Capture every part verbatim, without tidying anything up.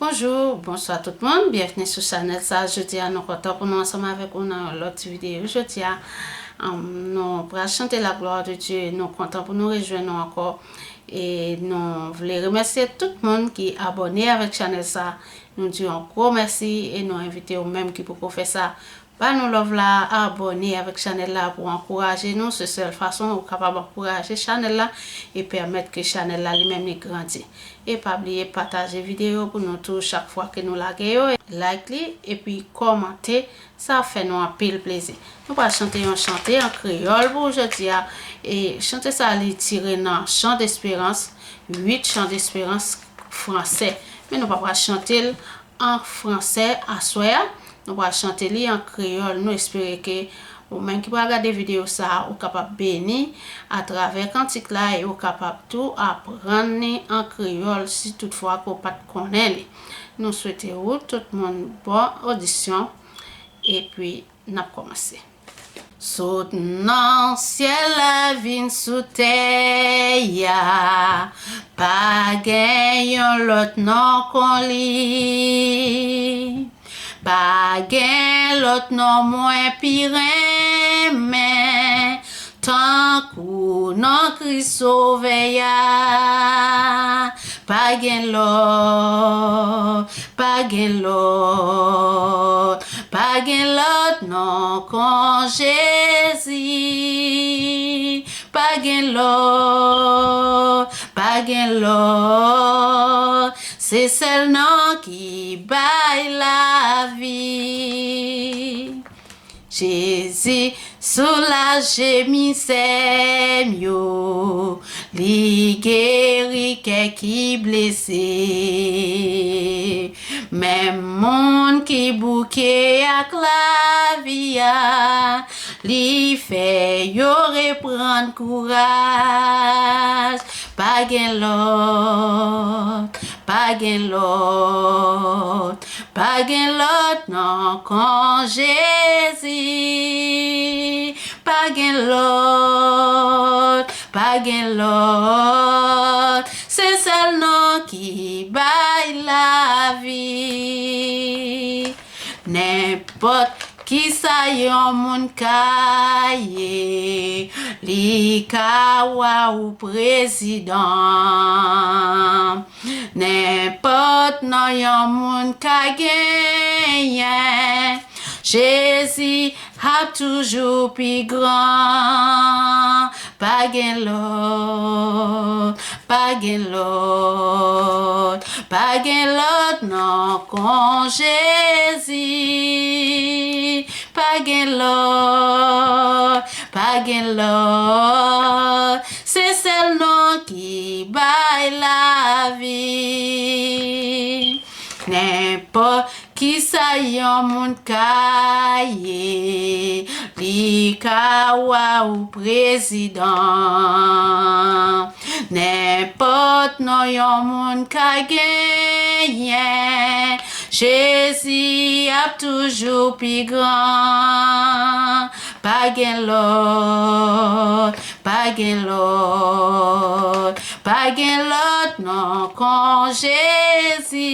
Bonjou, bonswa tout moun, byenvni sou chanèl sa. Jodi a nou kontan pou nou ansanm avèk ou nan yon lòt videyo. Jodi a, um, nou pral chante la gloire de Dieu. Nou kontan pou nou rejwenn nou ankò. E nou vle remèsye tout moun ki abòne avèk chanèl sa. Nou di yon gwo mèsi e nou envite ou menm ki poko fè sa. Ba nou love la, abòne avèk chanèl la pou ankouraje nou. Se sèl fason ou kapab ankouraje chanèl la e pèmèt ke chanèl la li menm li grandi. E pa bliye pataje videyo pou nou tou chak fwa ke nou lage yo. Like li epi kòmante, sa ap fè nou anpil plezi. Nou pral chante yon chante an kreyòl pou jodi a. E chante sa li tire nan Chant d'Espérance, uit Chant d'Espérance fransè. Men nou pa pral chante l an fransè aswè a. Nou pral chante li an kreyòl. Nou espere ke ou menm ki pral gade videyo sa a, ou kapab beni atravè kantik la e ou kapab tou aprann li an kreyòl si toutfwa ke w pa t konnen li. Nou swete ou tout moun bon odisyon, epi n ap kòmanse. Sot nan syèl la vin sou tè a, pa gen yon lòt non kon li. Pa gen lòt non mwen pi renmen tankou non Kris Sovè a. Pa gen lòt, pa gen lòt, pa gen lòt non kon Jezi. Pa gen lòt, pa gen lòt, se sèl non ki bay lavi. Jezi soulaje mizè m yo, li geri kè ki blese. Menm moun ki bouke ak lavi a, li fè yo reprann kouraj. Pa gen lòt, pa gen lòt, pa gen lòt non kon Jezi. Pa gen lòt, pa gen lòt, se sèl non ki bay lavi. Nenpòt kisa yon moun ka ye, li ka wa ou prezidan. Nenpòt non yon moun ka genyen, Jezi ap toujou pi gran. Pa gen lòt, pa gen lòt, pa gen lòt non kon Jezi. Pa gen lòt, pa gen lòt, se sèl non ki bay lavi. Nenpòt kisa yon moun ka ye, li ka wa ou prezidan. Nenpòt non yon moun ka genyen, Jezi ap toujou pi gran. Pa gen lòt, pa gen lòt, pa gen lòt non kon Jezi.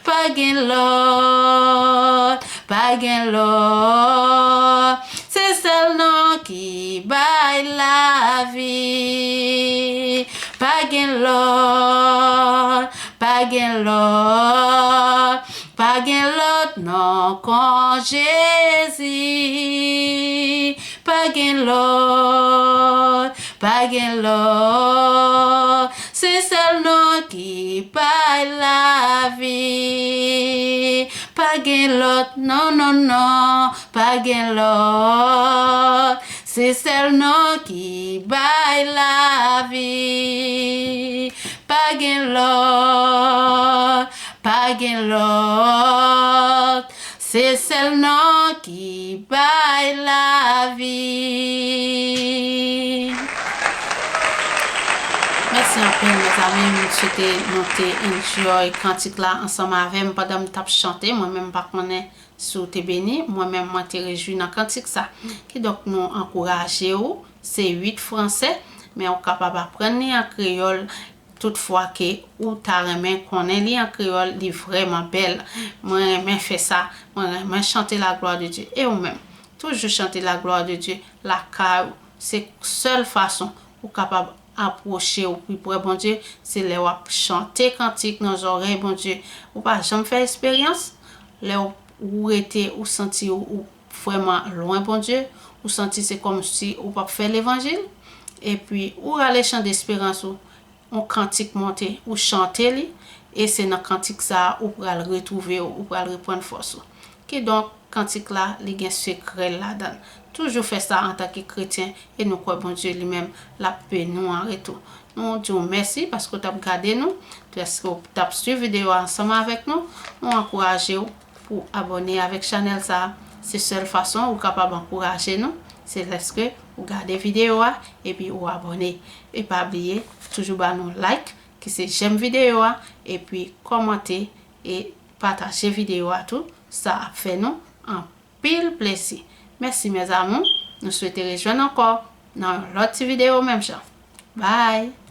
Pa gen lòt, pa gen lòt, se sèl non ki bay lavi. Pa gen lòt, pa gen lòt, pa gen lòt non kon Jezi. Pa gen lòt, pa gen lòt, se sèl non ki bay lavi. Pa gen lòt, non, non, non, pa gen lòt, se sèl non ki bay lavi. Pa gen lòt, pa gen lòt, se sèl non ki bay lavi. Mèsi anpil, mezanmi. M swete nou te enjoy kantik la ansanm avè m pandan m t ap chante. Mwen menm, m pa konnen si w te beni. Mwen menm, mwen te rejwi nan kantik sa. Kidonk, nou ankouraje w. Se uit fransè, men ou kapab aprann li an kreyòl. Toutfwa ke ou ta renmen konnen li an kreyòl, li vrèman bèl. Mwen renmen fè sa, mwen renmen chante la gloire de Dieu. E ou menm, toujou chante la gloire de Dieu lakay ou. Se sèl fason ou kapab apwoche ou pi pre Bondye, se lè w ap chante kantik nan zòrèy Bondye. Ou pa janm fè esperyans, lè ou, ou rete, ou santi ou, ou vrèman lwen Bondye, ou santi se kòmsi ou p ap fè levanjil, epi ou rale chan desperans ou, yon kantik monte, ou chante li, e se nan kantik sa a ou pral retwouve w, ou pral reprann fòs ou. Kidonk, kantik la, li gen sekrè l ladan l. Toujou fè sa antanke kretyen, e nou kwè Bondye li menm, l ap beni w an retou. Nou di w mèsi paske w t ap gade nou, paske w t ap swiv videyo a ansanm avèk nou. Nou ankouraje w pou abòne avèk chanèl sa a. Se sèl fason ou kapab ankouraje nou, se lèske ou gade videyo a epi ou abòne. E pa bliye, toujou ba nou like, ki se jèm videyo a, epi kòmante e pataje videyo a tou. Sa ap fè nou anpil plezi. Mèsi, mes amours. Nou swete rejwenn ankò nan yon lòt ti videyo menm jan. Bye!